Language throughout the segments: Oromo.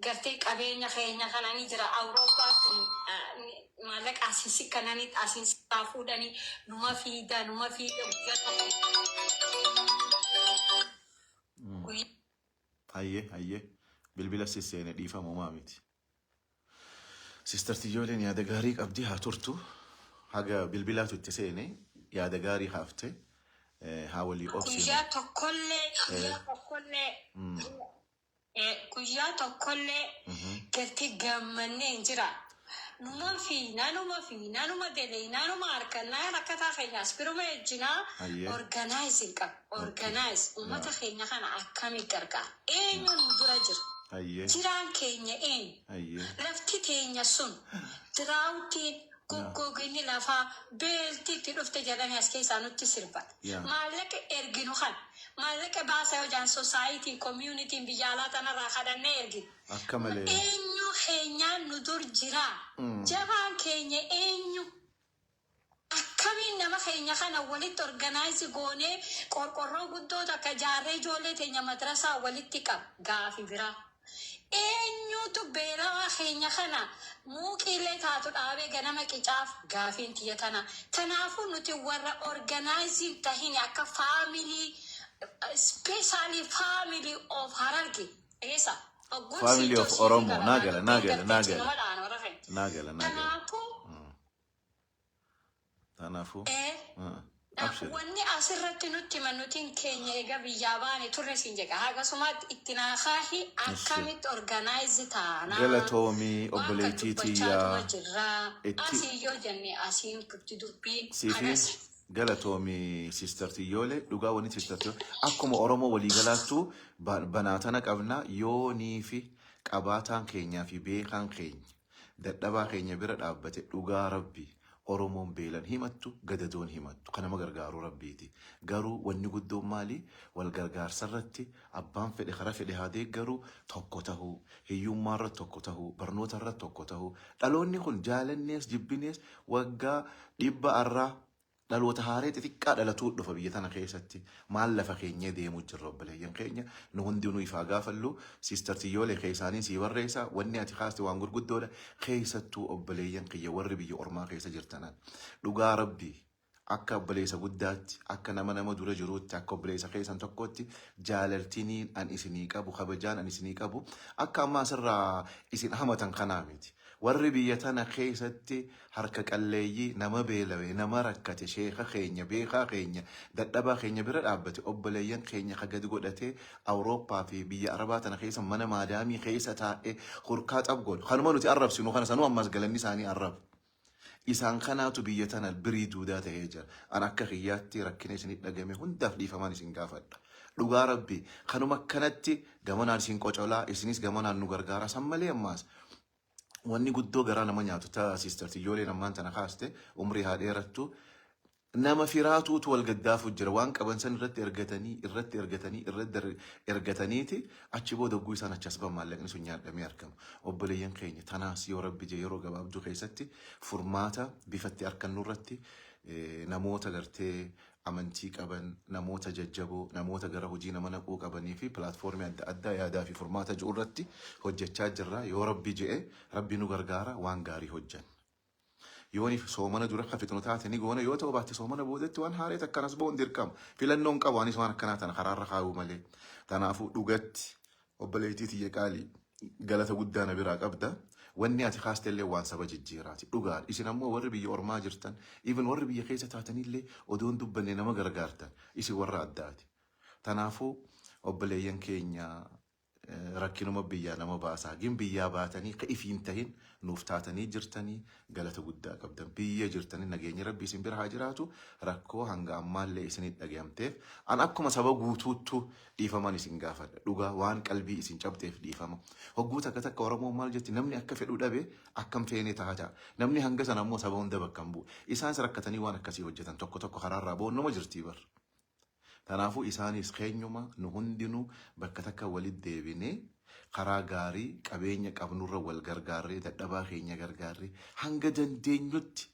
Gartee qabeenya keenya kana ni jira Awurooppaa kun maallaqa asiin si kananii asiin saa fuudhanii numa fiida numa fiida guyyaa tokko guyyaa Hayyee hayyee bilbila sisseene dhiifama homaa miti. Sister Tiyyooleen yaada gaarii qabdi haa turtu. Haga bilbilaatu itti seene yaada gaarii haafte haa walii obsinu. Guyyaa tokkollee guyyaa tokkollee guyyaa tokkollee gartee gammannee hin jira. Numa fiinaa numa fiinaa numa deleynaa numa harkannaa rakkataa keenya as biruma ejjinaa organize hin qabu. Organize uummata keenya kana akkamii gargaara? Eenyu nu dura jira? Jiraan keenya eenyu? Lafti teenya sun droughtiin, goggoginni lafaa, beelti itti dhufte jedhanii as keessaa nutti sirban. Maallaqa erginu kana maallaqa baasa yoo jedhan society, communityn biyya alaa tanarraa kadhannee ergina. Akka malee. Eenyu keenyaan nu dur jira? Jabaan keenya eenyu? Akkamiin nama keenya kana walitti organize goonee qorqorroo guddoo takka ijaarree ijoollee teenya madrasaa walitti qaba? Gaafi biraa. Eenyutu beelawaa keenya kana muuqiilee taatu dhaabee ganama qicaaf? Gaafiin tiyya tana. Tanaafuu nuti warra organize hin tahini akka family, especially family of Hararge. Eessa? Hogguun Family siin of jiru siif Oromo. gala. Naa gala, naa Dubbiin gala, naa gartee gala. cinuma dhaana warra keenya. Naa gala, naa gala. Kanaafuu Kanaafuu. Abshir. Wanni asirratti nutti himan nutiin keenya eega biyyaa baane turre siin jedha. Hagasumatti itti naa kaahi akkamitti organize taanaa. Galatoomii Waan kan obboleettii dubbachaatuma tiyyaa. jirraa. Itti Asii yoo jenne asiin kutti dubbiin siifiin hagas. Galatoomii sister Tiyyoole dhugaa wanni sister Tiyyoole akkuma Oromoo waliigalaattuu banaatana qabna yoonii fi qabaataan keenyaa fi beekaan keenya dadhabaa keenya bira dhaabbate dhugaa Rabbi Oromoon beelan himattu gadadoon himattu kan nama gargaaru Rabbiiti. Garuu wanni guddoon maali? Wal gargaarsa irratti abbaan fedhe kara fedhe haa deeggaru tokko tahuu, hiyyummaa irratti tokko tahuu, barnoota irratti tokko tahuu. Dhaloonni kun jaalannees jibbinees waggaa 100 arraa Dhaloota haaree xixiqqaa dhalatuu dhufa biyya tana keessatti. Maal lafa keenyee deemuu jirra obboleeyyan keenya. Nu hundinuu if haa gaafallu. Sister Tiyyoolee keessaaniin sii barreessa. Wanni ati kaaste waan gurguddoodha. Keessattuu obboleeyyan kiyya warri biyya ormaa keessa jirtanan. Dhugaa Rabbii akka obboleessa guddaatti, akka nama nama dura jiruutti, akka obboleessa keessan tokkootti jaalaltiniin an isinii qabu, kabajaan an isinii qabu akka amma asirraa isin hamatan kanaa miti. Warri biyya tana keessatti harka qalleeyyii, nama beelawe, nama rakkate, sheekha keenya, beekaa keenya, dadhabaa keenya bira dhaabbate, obboleeyyan keenya ka gad godhatee Awurooppaa fi biyya Arabaa tana keessa mana maadaamii keessa taa'ee hurkaa xab godhu. Kanuma nuti arrabsinu kana sanuu ammas galanni isaanii arraba. Isaan kanaatu biyya tana birii duudaa ta'ee jira. An akka kiyyaatti rakkina isinit dhagame hundaaf dhiifamaan isin gaafadha. Dhugaa Rabbii kanuma akkanatti gamanaan isin qocolaa isinis gamanaan nu gargaaraa san malee ammaas wanni guddoo garaa nama nyaatu ta sister Tiyyooleen ammaan tana kaaste umrii haa dheerattu nama firaatuutu wal gaddaafu jira waan qaban san irratti ergatanii irratti ergatanii irratti ergataniiti achi booda hogguu isaan achi as bahan maallaqni sun nyaadhamee argama obboleeyyan keenya tanaas yoo rabbi jee yeroo gabaabduu keessatti furmaata bifatti arkannu irratti namoota gartee amantii qaban, namoota jajjaboo, namoota gara hojii nama naquu qabanii fi pilaatfoormii adda addaa yaadaa fi furmaata ji'u irratti hojjechaa jirra. Yoo Rabbi je'e, Rabbi nu gargaara, waan gaarii hojjanna. Yooniif soomana dura akka fixnu taate ni goona, yoo ta'u baatte soomana boodatti waan haaree takkaan as ba'uun dirqama. Filannoon qabu anis waan akkanaa tana karaarra kaayuu malee. Tanaafuu dhugatti Obboleettii tiyya qaalii, galata guddaa na biraa qabda. Wanni ati kaaste illee waan saba jijjiiraati. Dhugaadha. Isin ammoo warri biyya ormaa jirtan, even warri biyya keessa taatanillee odoo hin dubbanne nama gargaartan. Isin warra addaati. Tanaafuu obboleeyyan keenya rakkinuma biyyaa nama baasaa. Gin biyyaa baatanii ka ifii hin tahin nuuf taatanii jirtanii galata guddaa qabdan. Biyya jirtanii nageenyi Rabbi isin bira haa jiraatu. Rakkoo hanga ammaallee isinit dhagayamteef an akkuma saba guutuuttu dhiifaman isin gaafadha. Dhugaa waan qalbii isin cabxeef dhiifama. Hogguu takka takka Oromoon maal jetti namni akka fedhu dhabe akkam feene taha ja'a. Namni hanga sana ammoo saba hunda bakka hin bu'u. Isaanis rakkatanii waan akkasii hojjetan tokko tokko karaarraa ba'uun numa jirtii bar. Tanaafuu isaanis keenyuma nu hundinuu bakka takka walit deebinee karaa gaarii qabeenya qabnurra wal gargaarree dadhabaa keenya gargaarree hanga dandeenyutti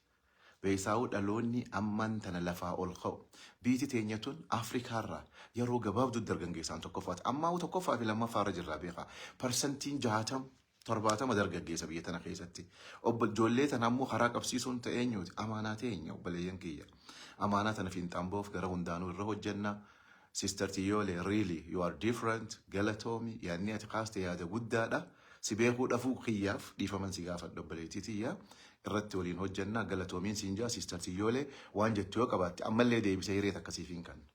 beeysaa'uu dhaloonni ammaan tana lafaa ol ka'u biiti teenya tun Afrikaarraa yeroo gabaabduu dargangeessaan tokkoffaati. Ammaa'uu tokkoffaa fi lammaffaarra jirraa beekaa. Parsantiin 60 70 dargaggeessa biyya tana keessatti. Obbo ijoollee tana ammoo karaa qabsiisuun ta'e eenyuuti? Amaanaa teenya, obboleeyyan kiyya. Amaanaa tana fiinxaan ba'uuf gara hundaanuu irra hojjenna. Sister Tiyyoolee, really you are different. Galatoomi, yaadni ati kaaste yaada guddaadha. Si beekuu dhafuu kiyyaaf dhiifaman si gaafadha, obboleettii tiyya. Irratti waliin hojjenna. Galatoomiin siin jaa. Sister Tiyyoolee, waan jettu yoo qabaatte ammallee deebisee hiree akkasiif hin kennu.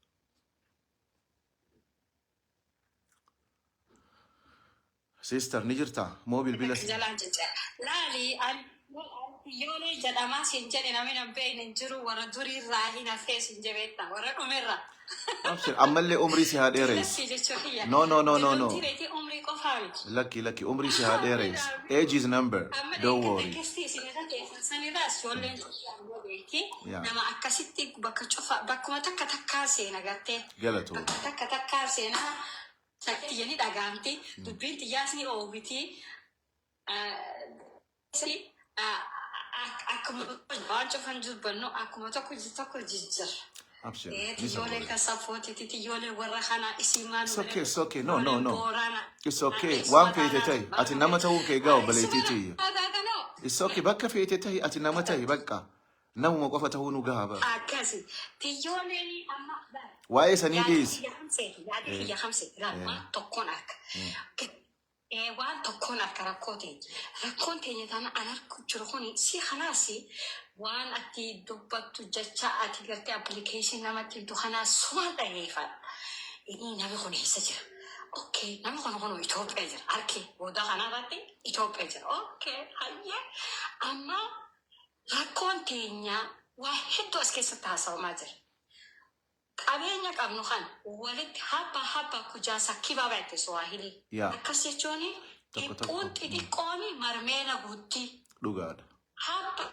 Sister, ni jirtaa? Moo bilbila si? Jalaan jecha. Laali, Tiyyoolee jedhamaa siin jedhe, namni nan beekne hin jiru, warra duriirraa hin hafee siin jebeetta, warra dhumirra. Abshir, ammallee umrii si haa dheeressu. Lakkii jechuu kiyya. No, no, no, no, no. Dullumtii beektii umrii qofaa miti. Lakki, lakki, umrii si haa dheeressu. Age is number. Amma Don't worry. keessi isin irra teessan sanirraas ijoolleen xixiqqaan beekti. Yaa. Nama akkasitti bakka cufa bakkuma takka takkaa seena gartee. Galatoom. Bakka takka takkaa seenaa tiyya ni dhagaamti. Dubbiin tiyyaas ni oowwiti. Akkuma waan cufan dubbannu akkuma tokko tokko jijjiirra. Abshir. Ni Tiyyooleen sabboore. kan sappootiti, tiyyooleen warra kanaa isii maal It's okay, it's okay. No, no, no. Boorana. It's okay. Waan feete ta'i. Ati nama ta'uu kee gaa, obboleettii tiyya. It's okay. Bakka feete ta'i, ati nama ta'i bakka. Namuma qofa ta'uu nu gahaa bara. Akkasi. Tiyyooleen amma Waa'ee sanii yaada dhiisi. kiyya hamseeti, yaada kiyya hamseeti. Laal, waan tokkoon arga. Waan tokkoon arga rakkoo teenya. Rakkoon teenya tana an argu jiru kuni si kanaas waan ati dubbattu, jecha ati gartee application namatti himtu kanaas sumaan dhageeffadha. Inni namni kun eessa jira? Okay, namni kun kun Itoophiyaa jira. Arkee booda kanarratti Itoophiyaa jira. Okay, hayyee. Amma rakkoon teenya waa hedduu as keessatti haasawamaa jira. Qabeenya qabnu kan walitti haba haba kujaasa kibaba itti Swahili. Yaa. Akkas jechuun Tokko tokko. dhiphuun xixiqqoon marmeela guutti. Dhugaadha. Haba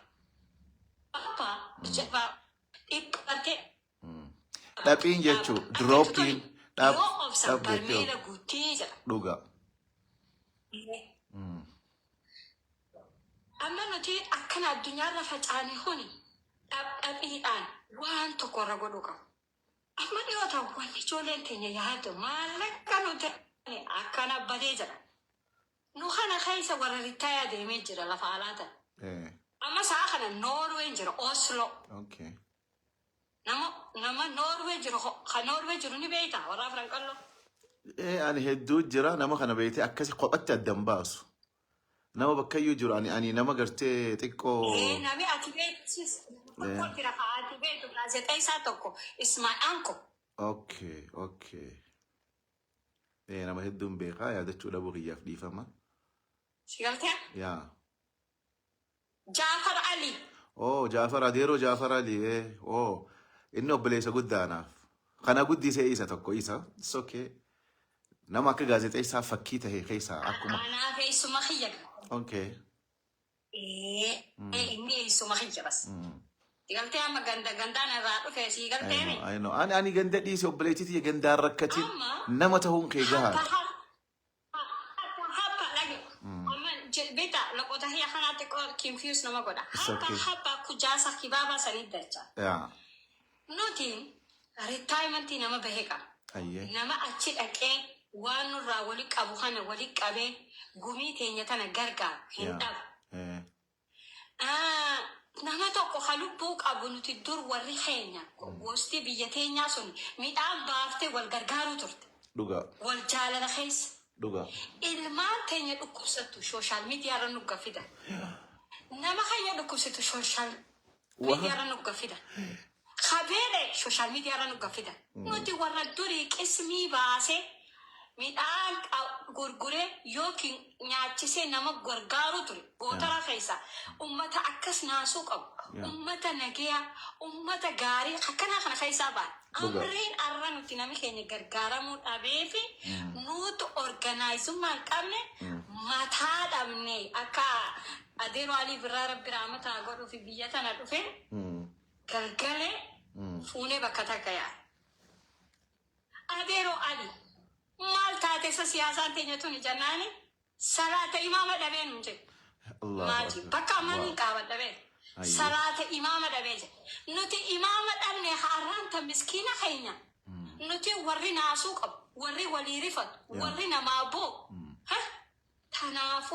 haba jabaa dhiphatee. Dhaphiin jechuu droppiin dhap Yoo obsan dhap jettee barmeela guutti jedha. Dhugaa. Amma nuti akkana addunyaarra facaane kuni dhaphiidhaan waan tokko irra godhuu qabu. Amma dhiyoo ta'u wanni ijoolleen teenya yaaddu maallaqa nuti akkana badee jira. Nu kana keessa warra retire deemee jira lafa alaa ta'e. Amma sa'a kana Noorween jira, Oslo. Nama Noorwee jiru, kan Noorwee jiru ni beekta, warra Afran Qalloo. Ani hedduu jira, nama kana beektee akkasi kophatti addan baasu. Nama bakkayyuu jiru ani nama gartee xiqqoo. Nami ati beektu tokko jira, ka ati beektu gaazexeessaa tokko, Ismaa'il Anko. Okay. Nama hedduun beekaa, yaadachuu dhabuu kiyyaaf dhiifama. Si galtee? Yaa. Jaafar Ali. Oh, Jaafar Adeeroo, Jaafar Ali. Oh, inni obboleessa guddaanaaf. Kana guddisee isa tokko isa. It's okay. Nama akka gaazexeessaa fakkii tahe keessaa akkuma. Anaaf eessuma kiyya. Okay. Inni eessuma kiyya bas. Si galtee? Amma ganda gandaan irraa dhufe, si I galtee? know, I know. Ani ganda dhiise, obboleettii tiyya, gandaan rakkatin, Amma nama ta'uun kee happa gahaadha. Happa dhage. Amma beektaa loqota kiyya kanaatti confuse nama godha. It's Happa okay. happa kujaasa kibaaba sanii dacha. Yaa. Nuti retirementii nama bahe qaba. Ayyee. Nama achi dhaqee waan nurraa wali qabu kana wali qabee gumii teenya tana gargaaru hin dhabu. Nama tokko ka lubbuu qabu, nuti dur warri keenya gosti biyya teenyaa sun midhaan baaftee wal gargaaruu turte. Dhugaa. Wal jaalala keessa. Dhugaa. Ilmaan teenya dhukkubsattu social media irra nu fida. Nama keenya dhukkubsatu social media irra nu fida. Kabeele social media irra nu fida. Nuti warra durii qismii baasee midhaan gurguree yookiin nyaachisee nama gargaaru ture. Gootara keessa ummata akkas naasuu qabu. Ummata nagayaa, ummata gaarii akkanaa kana keessaa ba'a. Dhugaa. Amriin arra nuti nami keenya gargaaramuu dhabee fi nuutu organizummaa hin qabne, mataa dhabne, akka adeeroo Alii Birraa Rabbi raamataa godhuu fi biyya tana dhufe galgalee fuunee bakka takka yaa'e. Adeeroo Ali, maal taate isa siyaasaan teenya tuni jennaani, salaata imaama dhabee nuun jedhe. Allahu Maaji akbar. bakka ammaan hin qaabadha bee. Ayyee. Salaata imaama dhabee jedhe. Nuti imaama dhabne har'aan ta miskiina keenya. Nuti warri naasuu qabu, warri walii rifatu, warri namaa boo. Tanaafuu.